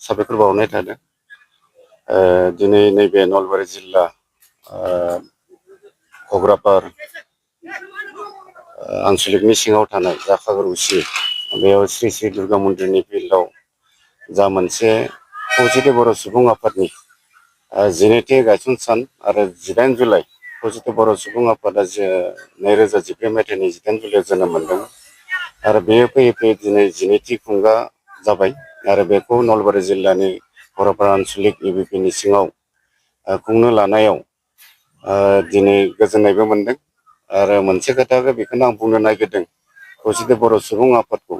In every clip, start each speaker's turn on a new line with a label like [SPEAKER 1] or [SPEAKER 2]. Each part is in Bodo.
[SPEAKER 1] साबायखर बावनाय थादों। दिनै नैबे नलबारि जिल्ला घग्रापार आनसलिकनि सिङाव थानाय जाखागर उसि बेयाव श्री श्री दुर्गा मन्दिरनि फिल्डआव जा मोनसे खौसेथि बर' सुबुं आफादनि 12थि गायसन सान आरो 18 जुलाइ खौसेथि बर' सुबुं आफादा 2014 मायथाइनि 18 जुलाइआव जोनोम मोनदों आरो बेयो फैयै फैयै दिनै 12थि खुंगा जाबाय आरो बेखौ नलबारि जिल्लानि घग्रापार आनसलिक इउबिपिनि सिङाव खुंनो लानायाव दिनै गोजोननायबो मोनदों आरो मोनसे खोथाखौ बेखौनो आं बुंनो नागिरदों खौसेथि बर' सुबुं आफादखौ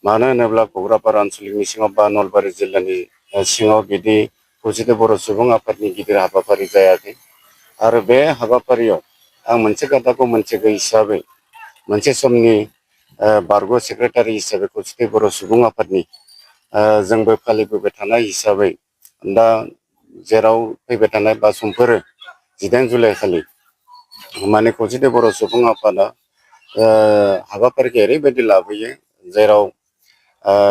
[SPEAKER 1] मानो होनोब्ला घग्रापार आनसलिकनि सिङाव बा नलबारि जिल्लानि सिङाव बिदि खौसेथि बर' सुबुं आफादनि गिदिर हाबाफारि जायाखै आरो बे हाबाफारियाव आं मोनसे खोथाखौ मोनथिगौ हिसाबै मोनसे समनि बारग' सेक्रेटारि हिसाबै खौसेथि बर' सुबुं आफादनि जोंबो फालिबोबाय थानाय हिसाबै दा जेराव फैबाय थानाय बा समफोरो 18 जुलाइ खालि माने खौसेथि बर' सुबुं आफादा हाबाफारिखौ ओरैबायदि लाबोयो जेराव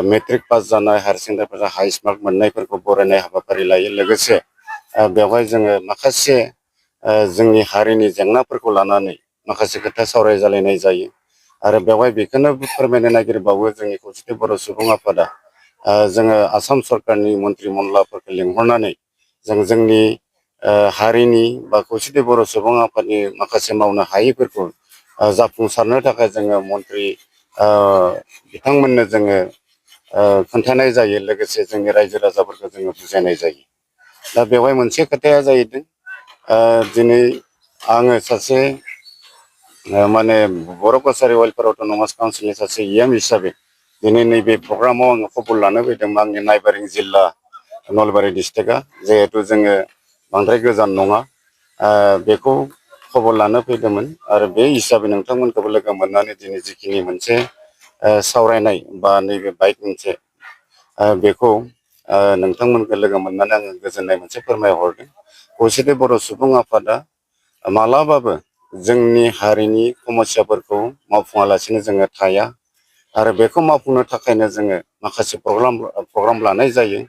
[SPEAKER 1] मेट्रिक पास जानाय हायार सेकेन्डारिफोरा हाइस्ट मार्क मोननायफोरखौ बरायनाय हाबाफारि लायो लोगोसे बेवहाय जोङो माखासे जोंनि हारिनि जेंनाफोरखौ लानानै माखासे खोथा सावरायजालायनाय जायो आरो बेवहाय बेखौनो फोरमायनो नागिरबावो जोंनि खौसेथि बर' सुबुं आफादा जोङो आसाम सरकारनि मन्त्रि मनलाफोरखौ लिंहरनानै जोंनि हारिनि बा खौसेथि बर' सुबुं आफादनि माखासे मावनो हायैफोरखौ जाफुंसारनो थाखाय जोङो मन्त्रि बिथांमोननो जोङो खोन्थानाय जायो लोगोसे जोंनि रायजो राजाफोरखौ जोङो बुजायनाय जायो। दा बेवहाय मोनसे खोथाया जाहैदों दिनै आङो सासे माने बर' कसारि वेलफेयार अट'नमास काउन्सिलनि सासे EM हिसाबै दिनै नैबे प्रग्रामाव आङो खबर लानो फैदों आंनि नाइबारिं जिल्ला नलबारि डिस्ट्रिक्टआ जिहेथु जोङो बांद्राय गोजान नङा बेखौ खबर लानो फैदोंमोन आरो बे हिसाबै नोंथांमोनखौबो लोगो मोननानै दिनै जिखिनि मोनसे सावरायनाय बा नैबे बाइक मोनसे बेखौ नोंथांमोनखौ लोगो मोननानै आङो गोजोननाय मोनसे फोरमायहरदों। खौसेथि बर' सुबुं आफादा मालाबाबो जोंनि हारिनि समस्याफोरखौ मावफुङालासिनो जोङो थाया आरो बेखौ मावफुंनो थाखायनो जोङो माखासे प्रग्राम लानाय जायो।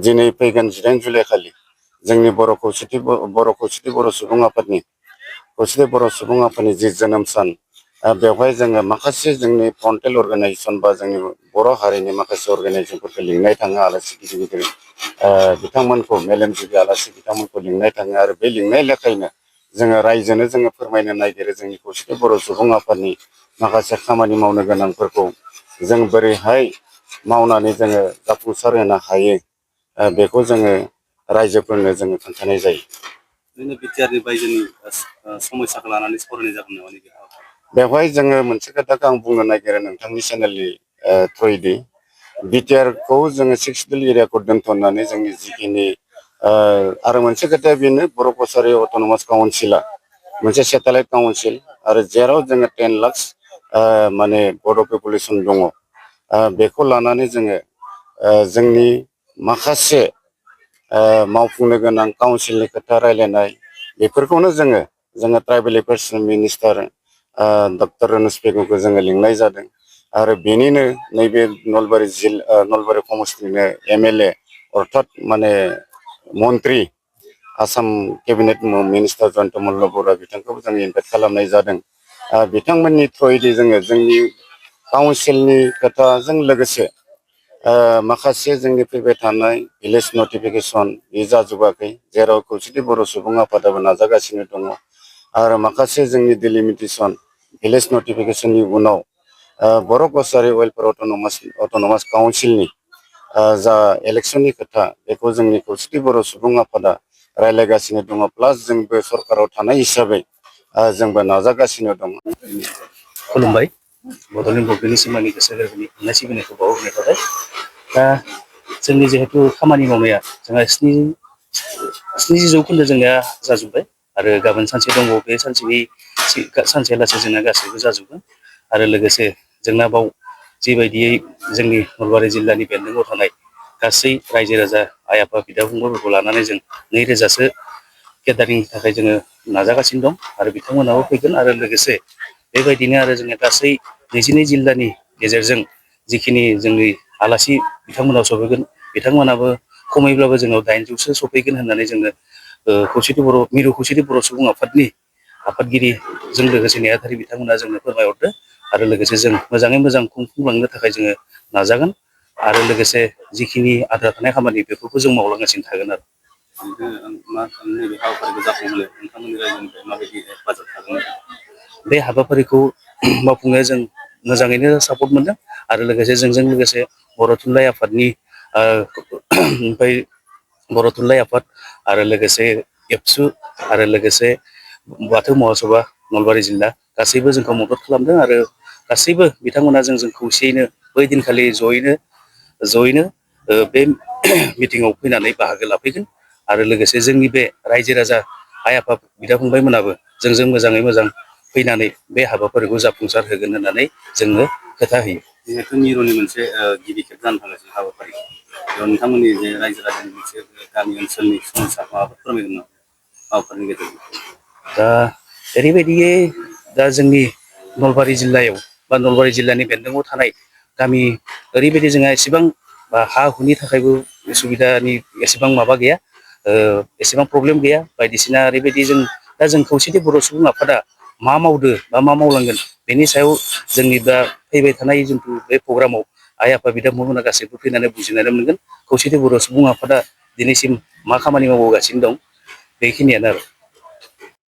[SPEAKER 1] दिनै फैगोन 18 जुलाइ खालि जोंनि बर' खौसेथि बर' सुबुं आफादनि खौसेथि बर' सुबुं आफादनि जि जोनोम सान बेवहाय जोङो माखासे जोंनि फ्रन्टेल अर्गानाइजेसन बा जोंनि बर' हारिनि माखासे अर्गानाइजेसनफोरखौ लिंनाय थाङो आलासि गिदिर गिदिर बिथांमोनखौ मेलेमजिबि आलासि बिथांमोनखौ लिंनाय थाङो आरो बे लिंनाय लेखायैनो जोङो रायजोनो जोङो फोरमायनो नागिरो जोंनि खौसेथि बर' सुबुं आफादनि माखासे खामानि मावनो गोनांफोरखौ जों बोरैहाय मावनानै जोङो जाफुंसार होनो हायो बेखौ जोङो रायजोफोरनो जोङो खोन्थानाय जायो।
[SPEAKER 2] जोंनि बिटिआरनि बायजोनि समस्याखौ लानानै सावरायनाय जागोन नामा नैबे
[SPEAKER 1] बेवहाय जोङो मोनसे खोथाखौ आं बुंनो नागिरो नोंथांनि चेनेलनि थ्रुयैदि बिटिआरखौ जोङो 6 बिल एरियाखौ दोन्थ'नानै जोंनि जिखिनि आरो मोनसे खोथाया बेनो बर' कसारि अट'नमास काउन्सिला मोनसे सेटेलाइट काउन्सिल आरो जेराव जोङो 10 लाख माने बर' पपुलेसन दङ बेखौ लानानै जोङो जोंनि माखासे मावफुंनो गोनां काउन्सिलनि खोथा रायलायनाय बेफोरखौनो जोङो tribal affairs minister doctor Ranoj पेगुखौ जोङो लिंनाय जादों आरो बेनिनो नैबे नलबारि समस्तिनिनो MLA अर्थात माने मन्त्रि आसाम केबिनेट मिनिस्टार जयन्त मल्ल बरा बिथांखौबो जों इनभाइट खालामनाय जादों। बिथांमोननि थ्रुयैदि जोङो जोंनि काउन्सिलनि खोथाजों लोगोसे माखासे जोंनि फैबाय थानाय भिलेज नटिफिकेसन बे जाजोबाखै जेराव खौसेथि बर' सुबुं आफादाबो नाजागासिनो दङ आरो माखासे जोंनि डिलिमिटेसन भिलेज नटिफिकेसननि उनाव बर' कसारि वेलफेयार अट'नमास काउन्सिलनि जा इलेक्सननि खोथा बेखौ जोंनि खौसेथि बर' सुबुं आफादा रायज्लायगासिनो दङ प्लास जोंबो सरकाराव थानाय हिसाबै जोंबो नाजागासिनो दङ।
[SPEAKER 2] खुलुमबाय बड'लेण्ड गभमेन्टनि सिमानि गोसो गोरबोनि अननाय सिबिनायखौ बावहरनाय थाबाय। दा जोंनि जिहेथु खामानि मावनाया जोंहा 70 जौखोन्दो जोंनिया जाजोब्बाय आरो गाबोन सानसे दंबावो बे सानसे लासै जोंना गासैबो जाजोबगोन आरो लोगोसे जोंना बाव जिबायदियै जोंनि नलबारि जिल्लानि बेन्दोङाव थानाय गासै रायजो राजा आइ आफा बिदा फंबायफोरखौ लानानै जों 2,000सो केटारिंनि थाखाय जोङो नाजागासिनो दं आरो बिथांमोनाबो फैगोन आरो लोगोसे बेबायदिनो आरो जोङो गासै 22 जिल्लानि गेजेरजों जिखिनि जोंनि आलासि बिथांमोनाव सफैगोन बिथांमोनाबो खमैब्लाबो जोंनाव 800सो सफैगोन होननानै जोंनो खौसेथि बर' मिरु खौसेथि बर' सुबुं आफादनि आफादगिरिजों लोगोसे नेहाथारि बिथांमोना जोंनो फोरमायहरदो आरो लोगोसे जों मोजाङै मोजां खुंफुंलांनो थाखाय जोङो नाजागोन आरो लोगोसे जिखिनि आद्रा थानाय खामानि बेफोरखौ जों मावलांगासिनो थागोन आरो
[SPEAKER 3] नैबे हाबाफारिखौ जाफुंहोनो नोंथांमोननि रायजोनिफ्राय माबायदि हेफाजाब थागोन?
[SPEAKER 2] बे हाबाफारिखौ मावफुंनायाव जों मोजाङैनो सापर्ट मोनदों आरो लोगोसे जोंजों लोगोसे बर' थुनलाइ आफादनि ओमफ्राय बर' थुनलाइ आफाद आरो लोगोसे एबसु आरो लोगोसे बाथौ महासभा नलबारि जिल्ला गासैबो जोंखौ मदद खालामदों आरो गासैबो बिथांमोना जों खौसेयैनो बै दिनखालि जयैनो बे मिटिङाव फैनानै बाहागो लाफैगोन आरो लोगोसे जोंनि बे रायजो राजा आइ आफा बिदा फंबायमोनाबो जोंजों मोजाङै मोजां फैनानै बे हाबाफारिखौ जाफुंसार होगोन होननानै जोंनो खोथा होयो।
[SPEAKER 3] जिहेतु मिरुनि मोनसे गिबि खेब जानो थांगासिनो हाबाफारि बेयाव नोंथांमोननि जे रायजो राजानि मोनसे गामि ओनसोलनि समस्या माबाफोर फोरमायगोन नामा हाबाफारिनि गेजेरजों?
[SPEAKER 2] दा ओरैबायदियै दा जोंनि नलबारि जिल्लायाव बा नलबारि जिल्लानि बेन्दोङाव थानाय गामि ओरैबायदि जोंहा एसेबां हा हुनि थाखायबो उसुबिदानि एसेबां माबा गैया एसेबां प्रब्लेम गैया बायदिसिना ओरैबायदि जों खौसेथि बर' सुबुं आफादा मा मावदो बा मा मावलांगोन बेनि सायाव जोंनि दा फैबाय थानाय जिथु बे प्रग्रामाव आइ आफा बिदा फंबायमोना गासैबो फैनानै बुजिनानै मोनगोन खौसेथि बर' सुबुं आफादा दिनैसिम मा खामानि मावबोगासिनो दं बेखिनियानो आरो